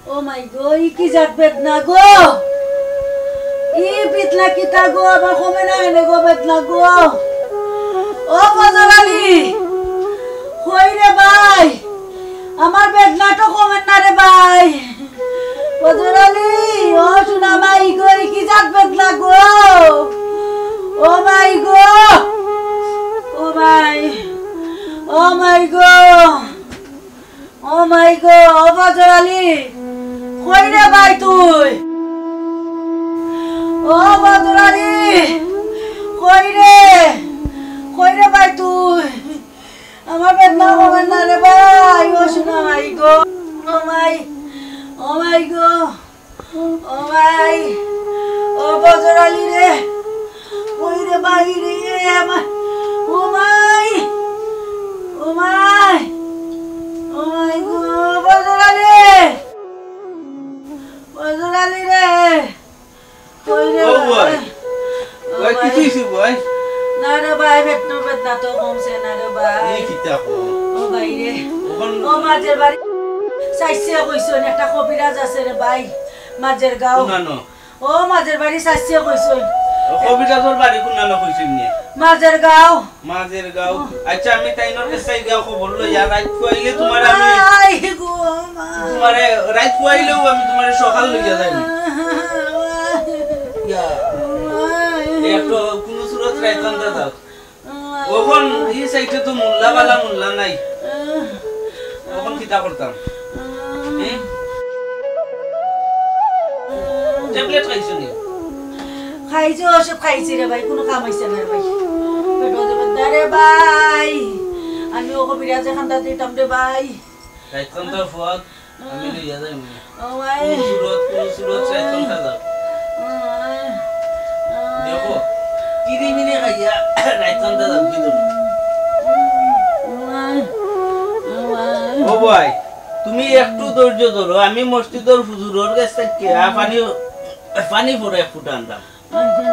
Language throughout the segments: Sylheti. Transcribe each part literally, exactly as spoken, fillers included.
ও মাই গো, ই কি জাত বেদনা গো? ই বেদনা কিতা গো? আমার কমে না কেনে গো বেদনা গো? ও ফজর আলী, কই রে ভাই? আমার বেদনা তো কমে না রে ভাই। ফজর আলী, ও সোনা মাই গো, ই কি জাত বেদনা গো? ও মাই গো, ও মাই, ও মাই গো। ও মাই গো, ও ফজর আলী, কই রে ভাই তুই? ও ফজর আলী, কই রে? কই রে ভাই তুই? আমার বেদনা কমে না রে ভাই, ও সোনা মাই গো, ও মাই, ও মাই গো। ও ভাই, ও ফজর আলী রে, ওই রে ভাই রে, আমার, ও ভাই, ও ভাই, ও ভাই গো, ফজর আলী, ফজর আলী রে, ওই রে ও ভাই। ভাই। ও ভাই, ভাই। কিতা অইছে ভাই? না রে ভাই, পেটর বেদনা তো কমছে না রে ভাই। ই কিতা কও? ও ভাই রে। ওখান ও মাঝের বাড়ি চাইছে কইছইন, একটা কবিরাজ আছে রে ভাই, মাঝের গাঁও। না, না। ও মাঝের বাড়ি চাইছে কইছইন। ও কবিরাজর বাড়ি কোন নানো কইছইন নি? মাঝের গাঁও। মাঝের গাঁও। ও। আচ্ছা, আমি তাইনর গেছে গিয়া খবর লই, আর রাইত পুয়াইলে তোমারে আমি আই গো মা। তোমারে রাইত পুয়াইলেও আমি তোমারে সকাল লইয়া যাইমু। ইয়া। একটু কোনো সুরত রাইত আন্দা যাও। অখন ই সাইডে তো মোল্লা বালা মোল্লা নাই। অখন কিতা করতাম? হুম? ট্যাবলেট খাইছো নি? খাইছো, সব খাইছি রে ভাই, কোনো কাম অইছে না রে ভাই। পেটো যে বেদনা রে ভাই, আমি ও কবিরাজে কান্দাত দিতাম রে ভাই। রাইত কান্দা ফুয়াক আমি লইয়া যাইমু নে। ও ভাই। কোন সুরত, কোন সুরত, রাইত কান্দা যাও। ও ভাই। দেখো, কিরি মিরি খাইয়া রাইত কান্দা যাও, কি দেবো? ও ভাই। ও ভাই, তুমি একটু ধৈর্য ধরো, আমি মসজিদর হুজুরর গেছ থাকি পানি, পানি পরে এক ফুটা আনতাম। আচ্ছা।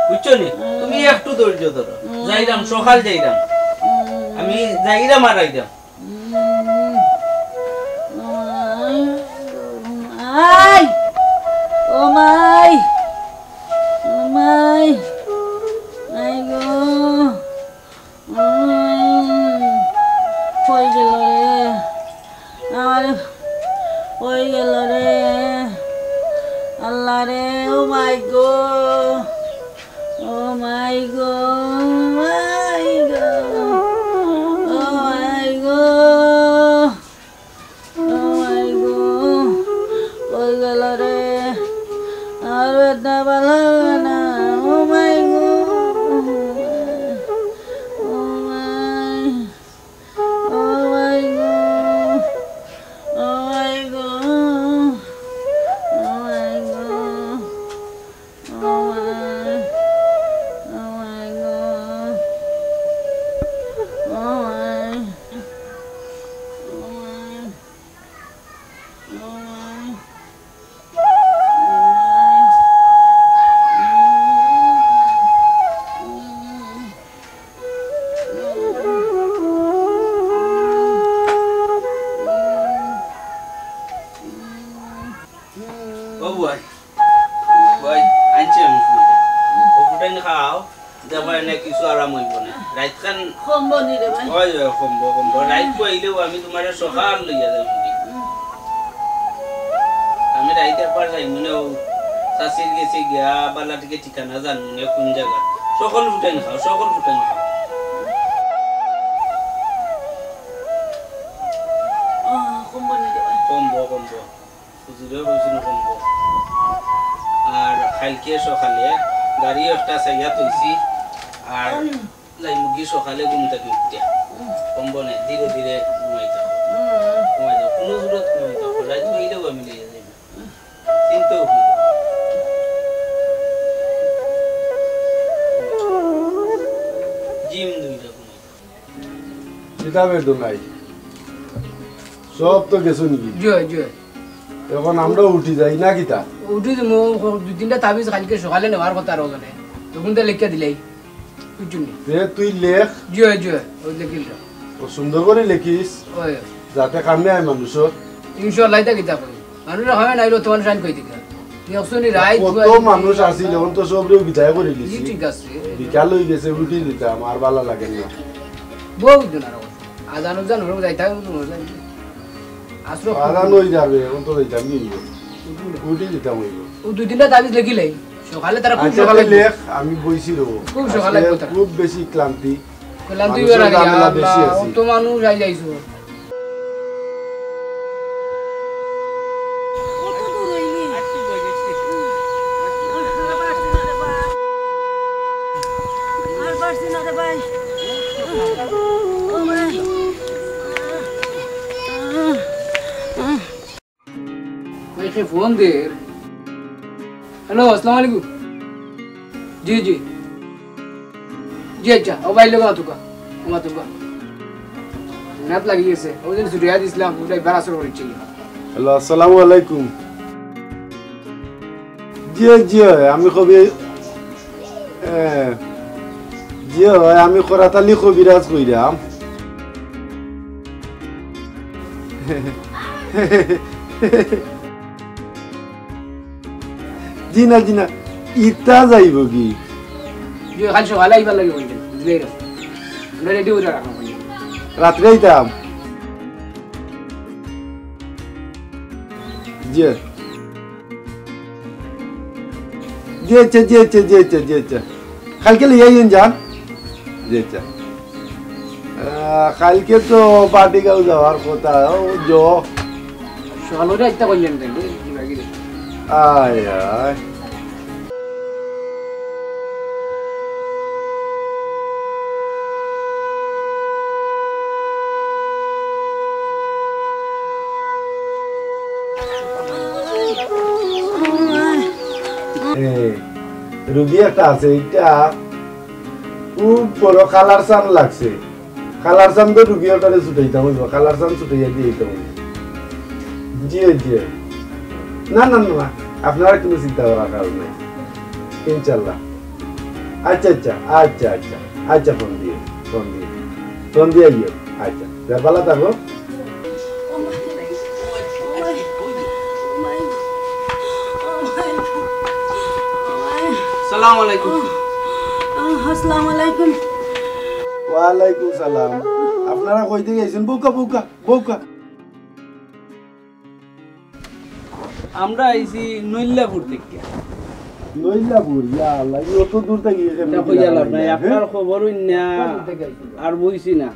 বুঝছো নি? তুমি একটু ধৈর্য ধরো, যাইরাম, সকাল যাইরাম, আমি যাইরাম আর আইরাম। আই! ও মাই! ও মাই! I go! উম, কই গেল রে? আমার কই গেল রে? আল্লাহ রে, ও মাই গো! ও মাই গো, মাই গো, ও মাই গো, ও মাই গো, কই গেল রে? আর বেদনা ভালা না, ও মাই গো, ও মাই, ও মাই গো, ও মাই গো, ও মাই গো। ও ভাই, ভাই, আনছি আমি ফুটা। ও ফুটাইন খাও, দেখো এনে কিছু আরাম অইবো না। রাইত খান কমবো নি রে ভাই? অয়, অয়, কমবো, কমবো। রাইত কইলেও আমি তোমারে সকাল লইয়া যাইমু। আমি রাইত একবার যাইমু নে, ও চাচির গেছে গিয়া, বালা টিকে ঠিকানা জানমু নে, কোন জাগা। সকাল ফুটাইন খাও, সকাল ফুটাইন খাও। আহ, কমবো নি রে ভাই? কমবো, কমবো। হুজুরে কইছইন কমবো। আর কাইলকে সকালে গাড়ি একটা চাইয়া থইছি, আর যাইমুগি সকালে ঘুম থাকি উঠিয়া। কমবো নে, ধীরে ধীরে ঘুমাই থাকো। ঘুমাই থাকো, কোনো জোরত ঘুমাই থাকো। রাইত অইলেও আমি লইয়া যাইমু। চিন্তা করিও না। জিম দুইটা ঘুমাই থাকো। কিতাবে তো নাই। সব তো গেছো নাকি? জি অয়, জি অয়। এখন আমরাও উঠি যাই না কিতা? উঠি যাইমু, দুই তিনটা তাবিজ কাইলকে সকালে নেওয়ার কথা আর ওজনে। তখন তো লেখিয়া দিলাই। বুঝছইন নি? দে, তুই লেখ। জি অয়, জি অয়, ওই লেখিল তো। ও সুন্দর করি লেখিস। অয়। যাতে কামে আয় মানুষর। ইনশাআল্লাহ, ইতা কিতা কই? মানুষ হয় না, এলো তোমার সাইন কই দিকে? তুই অকসনি রাইত কত মানুষ আছিল, এখন তো সবরে বিদায় করে দিছি। ঠিক আছে। বিকাল হয়ে গেছে, রুটি দিতাম, আর ভালা লাগে না। বউ দিন আর। আজান উজান হলো যাইতাম, আসলো। আজান হয়ে যাবে, এখন তো যাইতাম, কি হইব? রুটি দিতাম হইব। ও দুই তিনটা তাবিজ লেখিলাই, সকালে তারা খুব আচ্ছা, সকালে লেখ, আমি বইছি রবো। খুব সকালে আজকে কথা। খুব বেশি ক্লান্তি। কইলাম, তুই মানুষের বেড়া গিয়া, ঝামেলা বেশি আল্লাহ, আছে। অত মানুষ আই যাইছো। কত দূর হইলি? আর পারছি না রে ভাই। ও ভাই। ওই সে ফোন দে। হ্যালো, আসসালামু আলাইকুম। জি, জি। জি, আচ্ছা, ও ভাই, লোক মাতুকা। ও মাতুকা। রাত লাগি গেছে। ওই দিন ছুটি দিছিলাম, ওটাই বারাসর করে চিনি। হ্যালো, আসসালামু আলাইকুম। জি, জি, আমি কবি এ, জি অয়, আমি করাতালি কবিরাজ কইরাম। জি না, জি না, ইতা যাইব কি? জি, কাল সকালে আইবার লাগি কইছেন, বুঝলে রে? আমরা রেডি করে রাখা কইছেন। রাত্রে আইতাম। জি। জি আচ্ছা, জি আচ্ছা, জি আচ্ছা, জি আচ্ছা। কালকে লইয়া আইন যান। জি আচ্ছা। আহ, কালকে তো পার্টি গাঁও যাওয়ার কথা। ও, জ। সকালে আইতে কইলেন তাই, বুঝলি? আয়, আয়। এ, রুগী একটা আছে, এটা খুব বড় কালার সান লাগছে। কালার সান তো রুগী ওটারে ছুটাইতাম হইব, কালার সান ছুটাইয়া দিয়ে দিতাম হইব। জি, জি। না, না, না, না, আপনারা কোনো চিন্তা করার কারণ নাই। ইনশাল্লাহ। আচ্ছা, আচ্ছা, আচ্ছা, আচ্ছা, আচ্ছা, ফোন দিয়ে, ফোন দিয়ে, ফোন দিয়ে আইও। আচ্ছা, যা ভালো থাকো। সালাম আলাইকুম। আসসালামু আলাইকুম। ওয়ালাইকুম সালাম। আপনারা কই থেকে আইছেন? বউকা, বউকা, বউকা। আমরা আইছি নৈল্লাপুর থেকে। নৈল্লাপুর, ইয়া আল্লাহ, এই অত দূর থেকে কেমনে এটা কইয়া লাভ নাই, হ্যাঁ? আপনার খবর হইন না, আর বইছি না।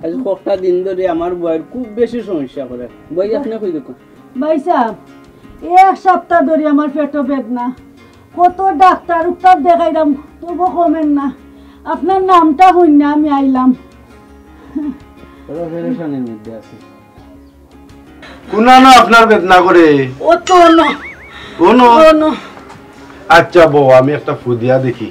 আজ কয়েকটা দিন ধরে আমার বউয়ের খুব বেশি সমস্যা করে। বই আপনি কই দেখুন। ভাই সাহেব, এক সপ্তাহ ধরে আমার পেটো বেদনা, কত ডাক্তার উক্তার দেখাইলাম, তবু কমের না। আপনার নামটা হইন না, আমি আইলাম। বড় পেরেশানির মধ্যে আছি। কোনানো আপনার বেদনা করে? ও তো ন। ও ন? ও ন। আচ্ছা বউ, আমি একটা ফু দিয়া দেখি।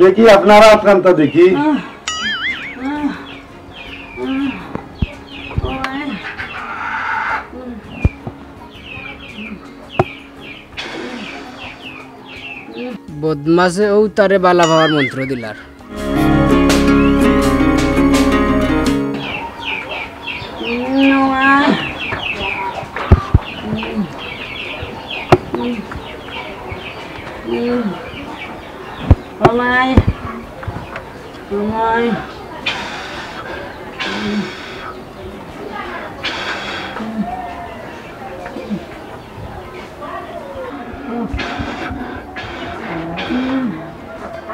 দেখি আপনারা আপনারটা দেখি। বদমাসে ও তারে বালা পাওয়ার মন্ত্র দিলার।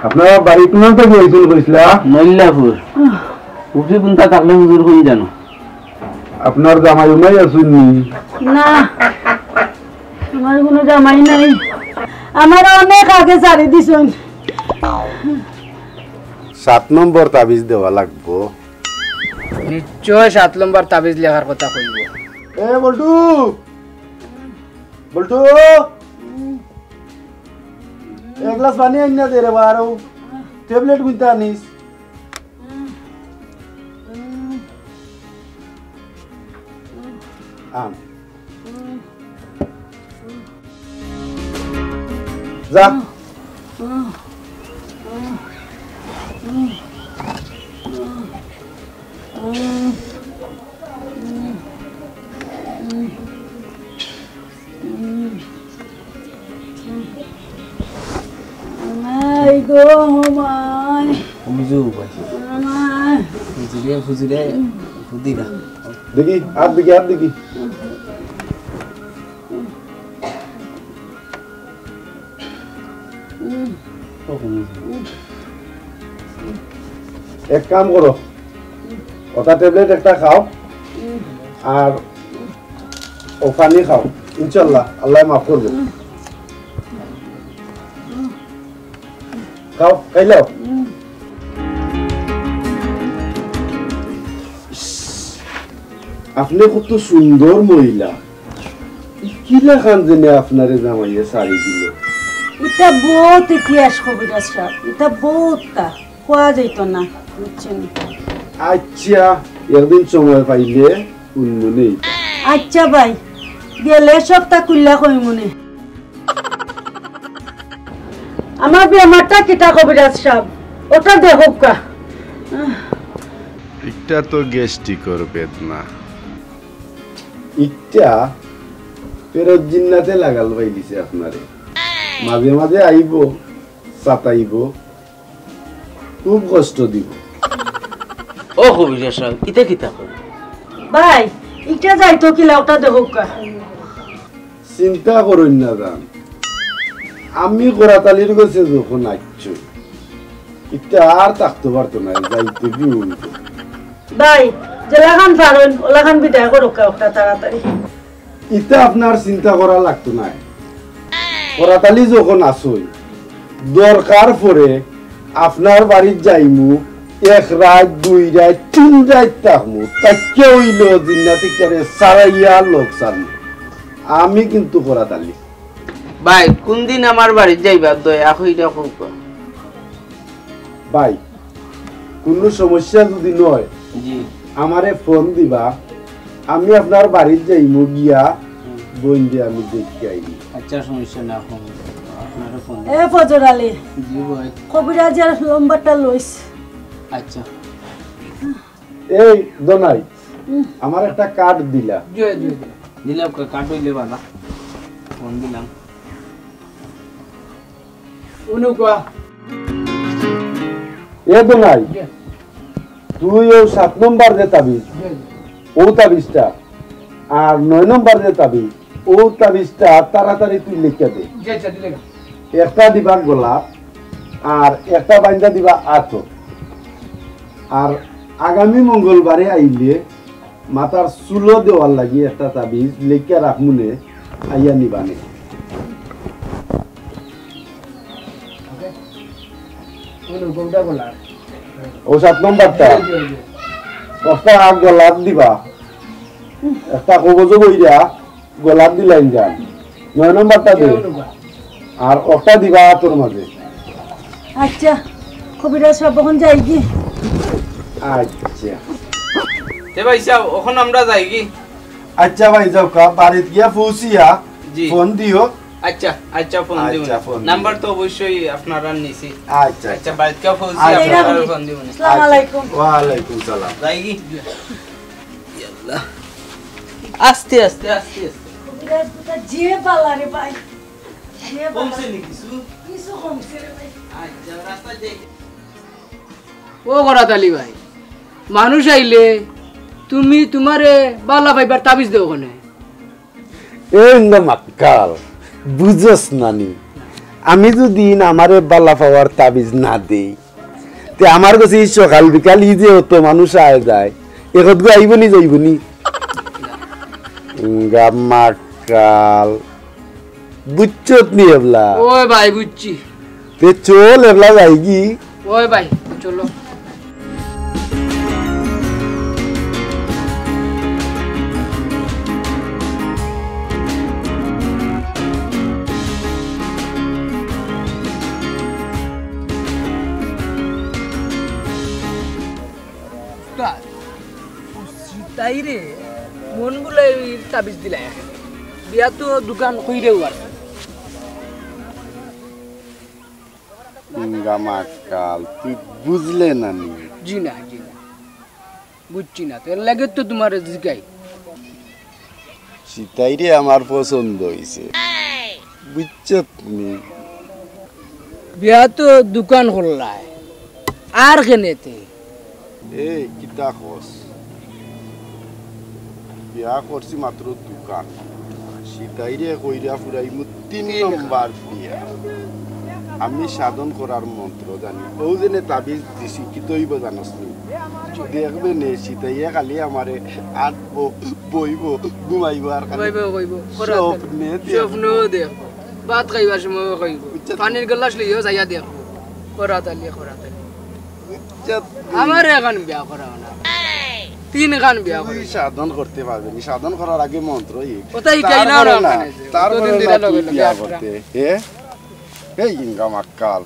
আপনারা বাড়ি কোন থেকে আইছেন কইছিলা? মল্লাপুর। উপরে কোনটা থাকলে হুজুর কোন জানো? আপনার জামাই উমাই আছইন নি? না, আমার কোনো জামাই নাই। আমার অনেক আগে ছাড়ি দিছইন। সাত নম্বর তাবিজ দেওয়া লাগবো। নিশ্চয় সাত নম্বর তাবিজ লেখার কথা কইব। এ বল্টু, বল্টু, এক গ্লাস পানি আইন না দে রে বা, আরো ট্যাবলেট গুনতে আনিস। আন। যা। মাই গো, মাই। বুঝু ভাই। মাই। বুঝি রে, বুঝি রে, বুঝি না। দেখি, আর দেখি, আর দেখি। এক কাম করো, ওটা ট্যাবলেট একটা খাও, আর ও পানি খাও, ইনশাল্লাহ আল্লাহ মাফ করবো। খাও, খাইলাও। আপনি কত সুন্দর মহিলা, কিলা খান জেনে আপনারে জামাইয়ে সারি দিল। ইটা বহুত ইতিহাস কবিরাজ সাব, ইটা বহুতটা কওয়া যাইতো না, বুঝছেন? আচ্ছা, একদিন সময় পাইলে উনমনে। আচ্ছা ভাই, গেলে সবটা খুলিয়া কইমুনে। আমার বেমারটা কিতা কবিরাজ সাব, ওটা দেখউক্কা। ইটা তো গ্যাস্ট্রিকর বেদনা। ইটা ফেরত জিন্নাতে লাগাল পাই দিছে আপনারে। মাঝে মাঝে আইবো, সাতাইবো, খুব কষ্ট দিবো। ও কবিরাজ সাব, ইতা কিতা কইন? ভাই, ইটা যাইতো কিলা ওটা দেখউক্কা। চিন্তা করইন না জান, আমি করাত আলীর গেছে যখন আইছো, ইটা আর থাকতো পারতো না, যাইতে কি হইতো। ভাই, যেলাখান পারইন, ওলাখান বিদায় করউক্কা ওটা তাড়াতাড়ি। ইতা আপনার চিন্তা করা লাগতো নায়। করাত আলী যখন আছইন, দরকার পড়ে আপনার বাড়িত যাইমু, এক রাইত, দুই রাইত, তিন রাইত থাকমু, থাকিয়া অইলেও জিন্নাত ইকটারে সারাইয়া লগ ছাড়মু। আমি কিন্তু করাত আলী। ভাই, কুনদিন আমার বাড়িত যাইবা, দয়া কইরা কউক্কা। ভাই, কুনু সমস্যা যুদি নয়, জি। আমারে ফোন দিবা, আমি আপনার বাড়িত যাইমু, গিয়া হুম। বইনরে আমি দেখিয়া আইমু। আচ্ছা, সমস্যা না, ফোন, আপনারে ফোন দিমু। এ ফজর আলী, জি ভাই। কবিরাজর নম্বরটা লইস। আচ্ছা। এই দোনাই, হুম। আমার একটা কার্ড দিলা। জি, জি, জি। দিলাম, কার্ড অইলে বালা। ফোন দিলাম। উনুকা। এ দোনাই, জি। তুই অউ সাত নম্বর যে তাবিজ, জি, জি। অউ তাবিজটা, আর নয় নম্বর যে তাবিজ, অউ তাবিজটা তাড়াতাড়ি তুই লেখিয়া দে। জি, আচ্ছা, দিলে। একটা দিবা গলাত, আর একটা বাইন্দা দিবা আতো। আর আগামী মঙ্গলবারে আইলে মাথার চুলো দেওয়ার লাগি একটা তাবিজ লেখিয়া রাখমুনে, আইয়া নিবানে। অউ সাত নম্বরটা। জি, জি, জি। একটা গলাত দিবা, একটা কবজো বইরা গলাত দিলাইন যান। নয় নম্বরটা দে। আর একটা দিবা আতর মাঝে। আচ্ছা, কবিরাজ সাব, অখন যাইগি? আচ্ছা। তে ভাই সাব, অখন আমরা যাইগি? আচ্ছা ভাই, যাউক্কা, বাড়িত গিয়া পৌঁছিয়া জি। ফোন দিও। আচ্ছা, আচ্ছা, ফোন দিমু। আচ্ছা, ফোন দিমু। নাম্বার তো অবশ্যই আপনারার নিছি। আচ্ছা, আচ্ছা, আচ্ছা। বাড়িত গিয়া পৌঁছিয়া আচ্ছা। আপনারার ফোন দিমু। আসসালামু আলাইকুম। ওয়ালাইকুম সালাম। যাইগি? ইয়াল্লা। আস্তে, আস্তে, আস্তে, আস্তে। কবিরাজ বেটা যে বালা রে ভাই। যে বালা। কমছে নি কিছু? কিছু কমছে রে ভাই। আচ্ছা, রাস্তায় যাই। ও করাত আলী ভাই, মানুষ আইলে তুমি তুমারে বালা পাইবার তাবিজ দেও কেনে? এ ইন্দা মাক্কাল, বুঝস না নি? আমি যুদি আমারে বালা পাওয়ার তাবিজ না দেই, তে আমার গেছে ই সকাল বিকাল ই যে অত মানুষ আয় যায়, একটগু আইবো নি যাইবো নি? ইন্দা মাক্কাল, বুঝছত নি এবলা? ওই ভাই, বুঝছি। তে চল, এবলা যাইগি। ওই ভাই, চলো। উস্তাদ, ও সিতাইরে মন বুলাইর তাবিজ দিলা। বিয়া তো দোকান কইরেও আর। গামাকাল, তুই বুঝলে না নি? জি না, জি না, বুঝছি না, তো এর লাগি তো তুমারে জিগাই। সিতাইরে আমার পছন্দ অইছে, বুঝছত নি? বিয়া তো দোকান করলায়, আর কেনেতে? এ, কিতা কস? বিয়া করছি মাত্র দোকান, সিতাইরে কইরা ফুরাইমু তিন নম্বর বিয়া। আমি সাধন করার মন্ত্র জানি, অউ যেনে তাবিজ দিছি, কিতা অইবো জানস নি? দেখবে নে, সিতাইয়ে খালি আমারে আটবো, বইবো, ঘুমাইবো আর খালি বইবো, বইবো, খরা স্বপ্নে দেখবো। স্বপ্ন দেখবো। ভাত খাইবার সময় খাইবো। বুঝছো তো? পানির গ্লাস লইয়াও যাইয়া দেখবো। খরা তালি, খরা তালি। বুঝছো তো? আমার এখন বিয়া করা না। তিনখান বিয়া তুই করে। সাধন করতে পারবে নি, সাধন করার আগে মন্ত্র ই। ওটাই তারপরে কাইনা না, না, মানে যে, তারপরে কতদিন না ধরে তুই লগে লগে বিয়া আটকা। করতে, হে? এই ইনকাম আক্কাল।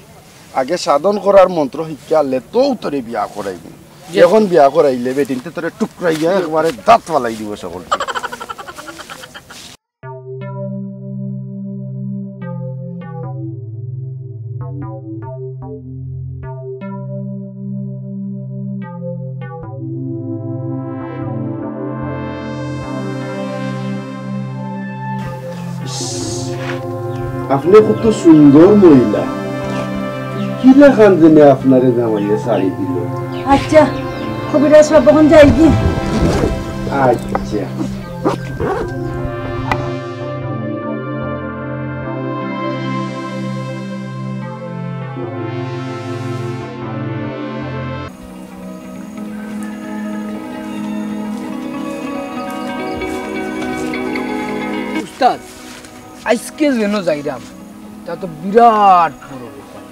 আগে সাধন করার মন্ত্র শিক্ষা আনলে তো তোরে বিয়া করাইবি। জি। এখন বিয়া করাইলে বেটিন্তে তোরে টুকরাইয়া একবারে দাঁত ফালাই দিব সকলকে। ইস, আপনি কত সুন্দর মহিলা। কিলাখান যেনে আপনারে জামাইয়ে ছাড়ি দিল। আচ্ছা, কবিরাজ সাব, অখন যাই কি? আচ্ছা। উস্তাদ, আইজকে যেন যাইরাম, তা তো বিরাট বড় ব্যাপার।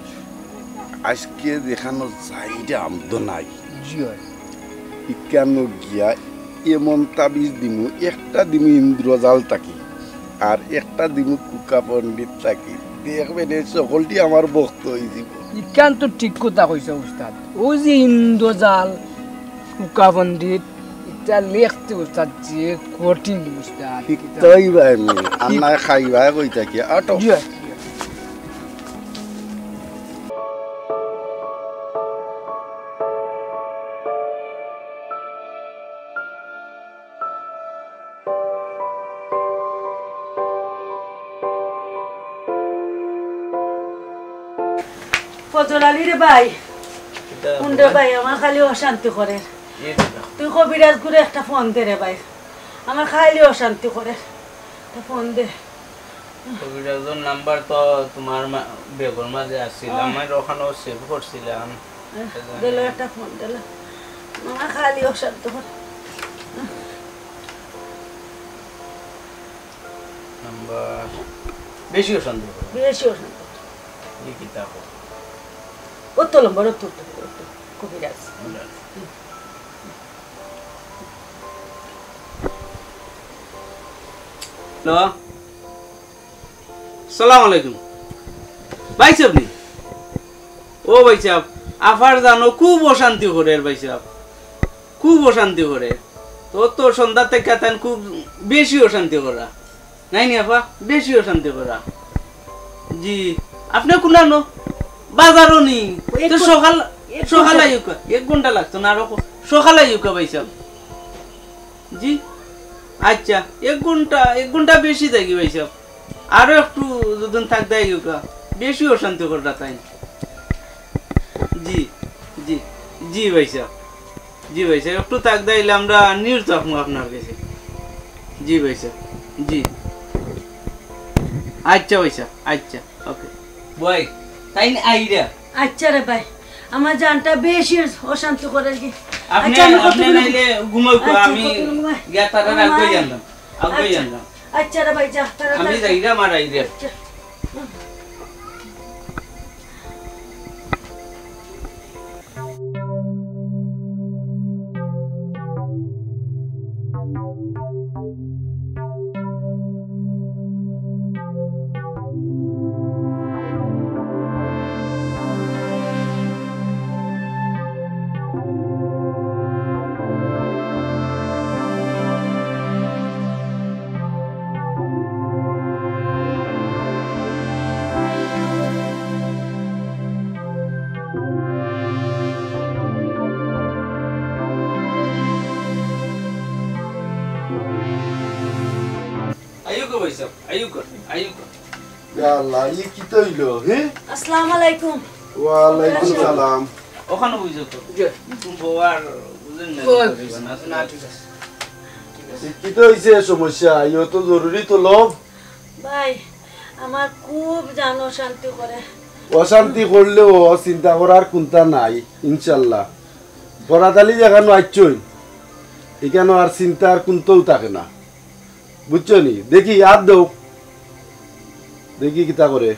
আইজকে যেখানো যাইরাম তো নাই। জি অয়। ইখানো গিয়া এমন তাবিজ দিমু, একটা দিমু ইন্দ্রজাল থাকি, আর একটা দিমু কুকা পণ্ডিত থাকি। দেখবে নে, সকলটি আমার ভক্ত অইযিবো। ইখান তো ঠিক কথা কইছো উস্তাদ। অউ যে ইন্দ্রজাল, কুকা পণ্ডিত, ইটা লেখতে উস্তাদ যে কঠিন উস্তাদ। ঠিক তাই ভাই, আমি আর নাই খাইবায় কই থাকি, আটো। জি অয়। ফজল আলী রে ভাই, কিতা হুন রে ভাই? ভাই, আমার খালি অশান্তি করের। তুই কবিরাজ গুরে একটা ফোন দে রে ভাই, আমার খালি অশান্তি করের, একটা ফোন দে। কবিরাজর নাম্বার তো তুমার মা-, ব্যাগর মাঝে আছিল, আমি অখানো সেভ করছিলাম। দিল একটা ফোন দিল। মামা খালি অশান্ত করে। নাম্বার বেশি অশান্ত করে। বেশি অশান্ত করে। ই কিতা কয়? অত নম্বর, অত, অত, অত, কবিরাজ। কবিরাজ। হ্যালো? সালাম আলাইকুম। ভাইসাব নি? ও ভাইসাব, আফার জানো খুব অশান্তি করের ভাইসাব, খুব অশান্তি করের। তো, তো সন্ধ্যা থাকি তাইন খুব বেশি অশান্তি করা। নায় নি আফা? বেশি অশান্তি করা। জি, আপনে কুনানো? বাজারো নি? তো সকাল, সকাল আইউক্কা। এক ঘন্টা লাগতো না, আরো ক-, সকাল আইউক্কা ভাইসাব। জি? আইচ্ছা, এক ঘন্টা, এক ঘন্টা বেশি থাকি ভাইসাব। আরো একটু যুদি থাকতা অইউক্কা, বেশি অশান্তি কররা তাইন। জি, জি, জি ভাইসাব। জি ভাইসাব, একটু থাকতা অইলে আমরা নির্ থাকমু আপনার গেছে। জি ভাইসাব, জি। আইচ্ছা ভাইসাব, আইচ্ছা, ওকে। বয়, তাইন আইরা। আইচ্ছা রে ভাই, আমার জানটা বেশি অশান্তি করের কি। আপনে, আইচ্ছা, আমি কত আপনে নাইলে ঘুমাউক্কা, আইচ্ছা, আমি কত ঘুমাই? গিয়া তারার আগে জানতাম, আগে জানতাম। আইচ্ছা রে ভাই, যা, তাড়াতাড়ি। আমি যাইরাম আর আইরাম। আইচ্ছা। আইও কর, আইও কর। ইয়া আল্লাহ, ই কিতা অইলো, হে? আসসালামু আলাইকুম। ওয়ালাইকুম সালাম। ওখানে বুঝো তো। জি। তুমি বউ আর বুঝেন না, ওই, বুঝেন না, না, ঠিক আছে। ই কিতা অইছে সমস্যা? ইও তো জরুরি তলব। ভাই, আমার খুব জান অশান্তি করে। অশান্তি করলেও চিন্তা করার কুন্তা নাই, ইনশাল্লাহ। বরাদালি যেখানো আইছইন, এখানো আর চিন্তার কুন্তাও থাকে না। বুঝছো নি? দেখি, আর দেও। দেখি কিতা করে।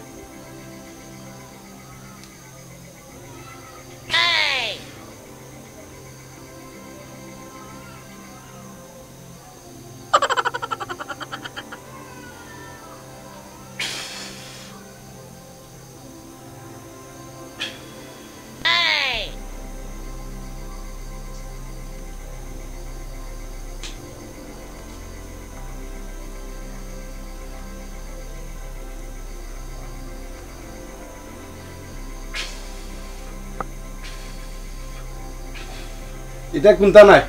ইটা কুন্তা নায়,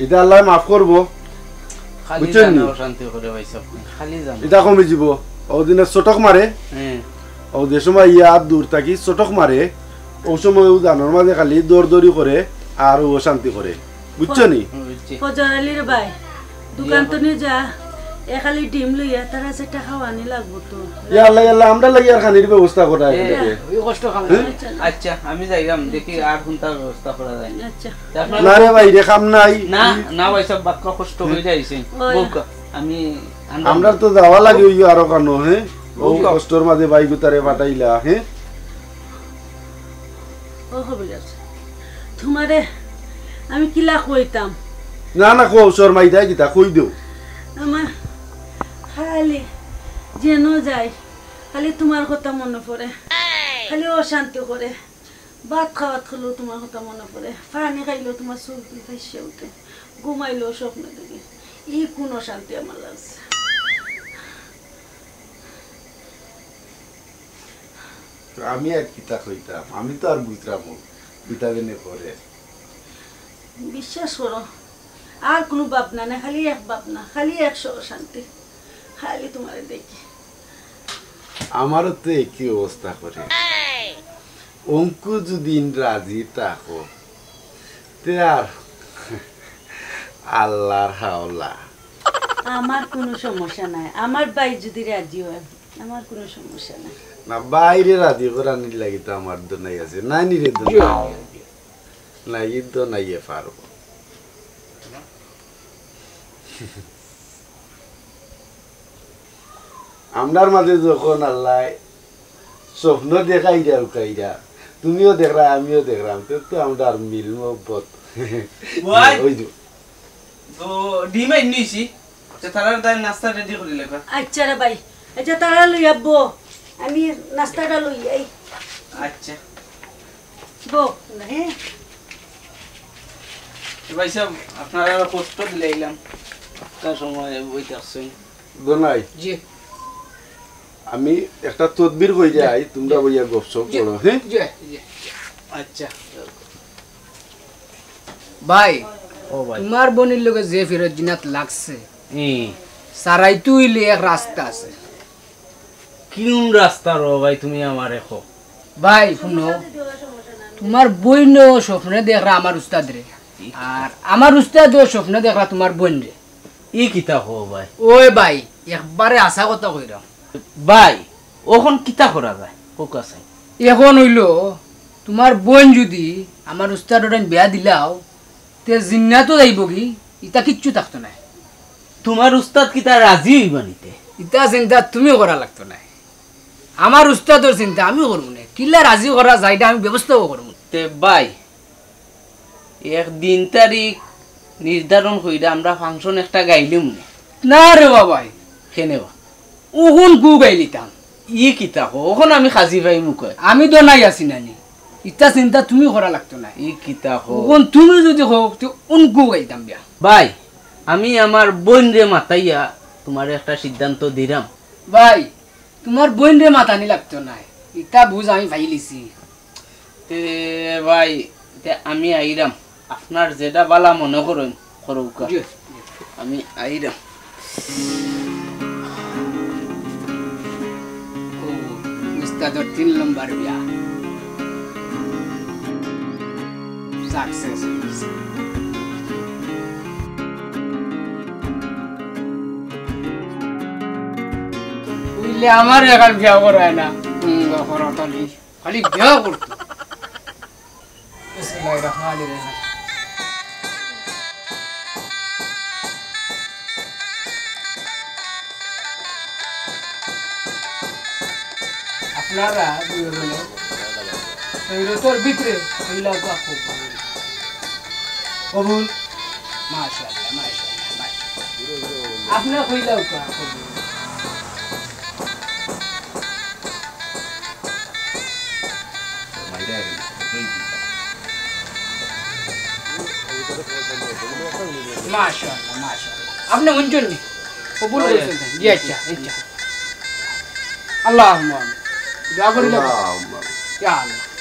ইটা আল্লায় মাফ করবো। খালি বুঝছইন জানো নি? অশান্তি করে ভাই সব, খালি জানো। ইটা কমি যিবো। অউ দিনে চটক মারে, হ্যাঁ। অউ যে সময় ইয়া দূর থাকি চটক মারে, অউ সময় অউ জানোর মাঝে খালি দৌড়দৌড়ি করে আর অউ অশান্তি করে। বুঝছো নি? হুম, বুঝছি। ফজর আলীর ভাই, দোকান তো নিয়ে যা, এ খালি ডিম লইয়া, তার আছে টাকা আনি লাগবো তো। ইয়া আল্লাহ, ইয়া আল্লাহ, আমরা লাগি আর খানির ব্যবস্থা করা এ, এখানে। ওই কষ্ট খাম হ্যাঁ? আচ্ছা, আমি যাইলাম, দেখি আর কুন্তা ব্যবস্থা করা যায়। আচ্ছা। তা আপনার না রে ভাই, রে কাম নাই। না, না ভাই, সব বাক্কা কষ্ট হয়ে যাইছে। ওই। বউকা, আমি আনলাম। আমরা তো যাওয়া লাগে ওই আরো কানো, হ্যাঁ? ও বউকা। কষ্টর মাঝে ভাই গুতারে পাঠাইলা, হ্যাঁ? ও কবিরাজ, তোমারে আমি কিলা কইতাম? না, না, কও, শর্মাই দেয় কিতা, কই দেও। আমার খালি যেন যাই, খালি তোমার কথা মনে পড়ে, খালি অশান্তি করে। ভাত খাওয়াত খাইলেও তোমার কথা মনে পড়ে, পানি খাইলেও তোমার চোখ দিয়ে ভাসিয়া উঠে, ঘুমাইলেও স্বপ্ন দেখি। ই কোন অশান্তি আমার লাগছে। তো আমি আর কিতা কইতাম, আমি তো আর বুঝলাম না, কিতা জানি করে। বিশ্বাস করো, আর কোনো ভাবনা নাই, খালি এক ভাবনা, খালি এক অশান্তি, খালি তোমারে দেখি। আমারও তো একই অবস্থা করে। অঙ্কু যদি রাজি থাকো, তে আর আল্লাহর হাওলা। আমার কোনো সমস্যা নাই, আমার ভাই যদি রাজি হয়, আমার কোনো সমস্যা নাই। না, বাইরে রাজি করানির লাগি তো আমার দোনাই আছে, নানি রে দোনাই। না, ই দোনাইয়ে পারবো। আমরার মাঝে যখন আল্লায় স্বপ্ন দেখাইরা উকাইরা, তুমিও দেখরা, আমিও দেখরাম, তে তো আমরার মিল মহব্বত ওই। ওই যে। তো ডিম আইন নিছি, আচ্ছা, তারার দায় নাস্তা রেডি করি লেখা। আচ্ছা রে ভাই, আচ্ছা, তারা লই আব্বো, আমি নাস্তাটা লই আই। আচ্ছা। বউ, হ্যাঁ। এ ভাই সাহেব, আপনারা কষ্ট দিলে আইলাম। একটা সময় বই থাকছেন। দোনাই। জি। আমি একটা তদবির কই যাই, তোমরা বইয়া গপসপ জি, করো, হ্যাঁ? জি, জি, জি। আচ্ছা। ভাই, ও ভাই। তোমার বইনর লগে যে ফিরত জিনাত লাগছে, হুম। সারাইতে অইলে এক রাস্তা আছে। কোন রাস্তা রো ভাই, তুমি আমারে কও। ভাই, হুনো, তোমার বইনও স্বপ্নে দেখরা আমার উস্তাদরে, আর আমার উস্তাদও স্বপ্নে দেখরা তোমার বইনরে। ই কিতা কও ভাই? ওই ভাই, একবারে হাছা কথা কইরাম। ভাই, অখন কিতা করা যায়? কউক্কা চাই। অখন অইলো, তোমার বইন যুদি আমার উস্তাদরে বিয়া দিলাও, তে জিন্নাতো যাইবোগি, ইতা কিচ্ছু থাকতো নায়। তোমার উস্তাদ কিতা রাজি অইবা নিতে? ইতা চিন্তা তুমি করা লাগতো নায়। আমার উস্তাদর চিন্তা আমি করমু নে। কিলা রাজি করা যায়, ইটা আমি ব্যবস্থাও করমু। তে ভাই, এক দিন তারিখ নির্ধারণ কইরা আমরা function একটা গাইলিমু নে। না রে বাবাই। কেনে বা? অখন কু গাইলিতাম। ই কিতা কও? অখন আমি খাজি ভাই মুখে। আমি তো নাই আছি নানি। ইতা চিন্তা তুমি করা লাগতো নায়। ই কিতা কও? অখন তুমি যুদি কও, তে অনকু গাইতাম বিয়া। ভাই, আমি আমার বইনরে মাতাইয়া তোমারে একটা সিদ্ধান্ত দিরাম। ভাই, তোমার বইনরে মাতানি লাগতো নায়। ইতা বুঝ আমি পাইলিছি। তে ভাই, তে আমি আইরাম। আপনার যেটা বালা মনে করইন, করউক্কা। জি, জি। আমি আইরাম। তাদের তিন নম্বর বিয়া সাকসেস অইছে। বুঝলে, আমার এখন বিয়া করায় না। হুম, করতালি। খালি বিয়া করতো। বিসমিল্লাহির রহমানির রহিম। আপনারা দুইজনে তৈরতর ভিতরে কইলাউক্কা কবুল। কবুল। মাশাআল্লাহ, মাশাআল্লাহ, মাশাআল্লাহ। আপনে কইলাউক্কা কবুল। মাশাআল্লাহ, মাশাআল্লাহ। আপনে হুনছইন নি? কবুল করছেন তো? জি, আচ্ছা, আচ্ছা। আল্লাহুম্মা আমিন। দোয়া করি লাগবো। আল্লাহুম্মা আমিন। ইয়া আল্লাহ।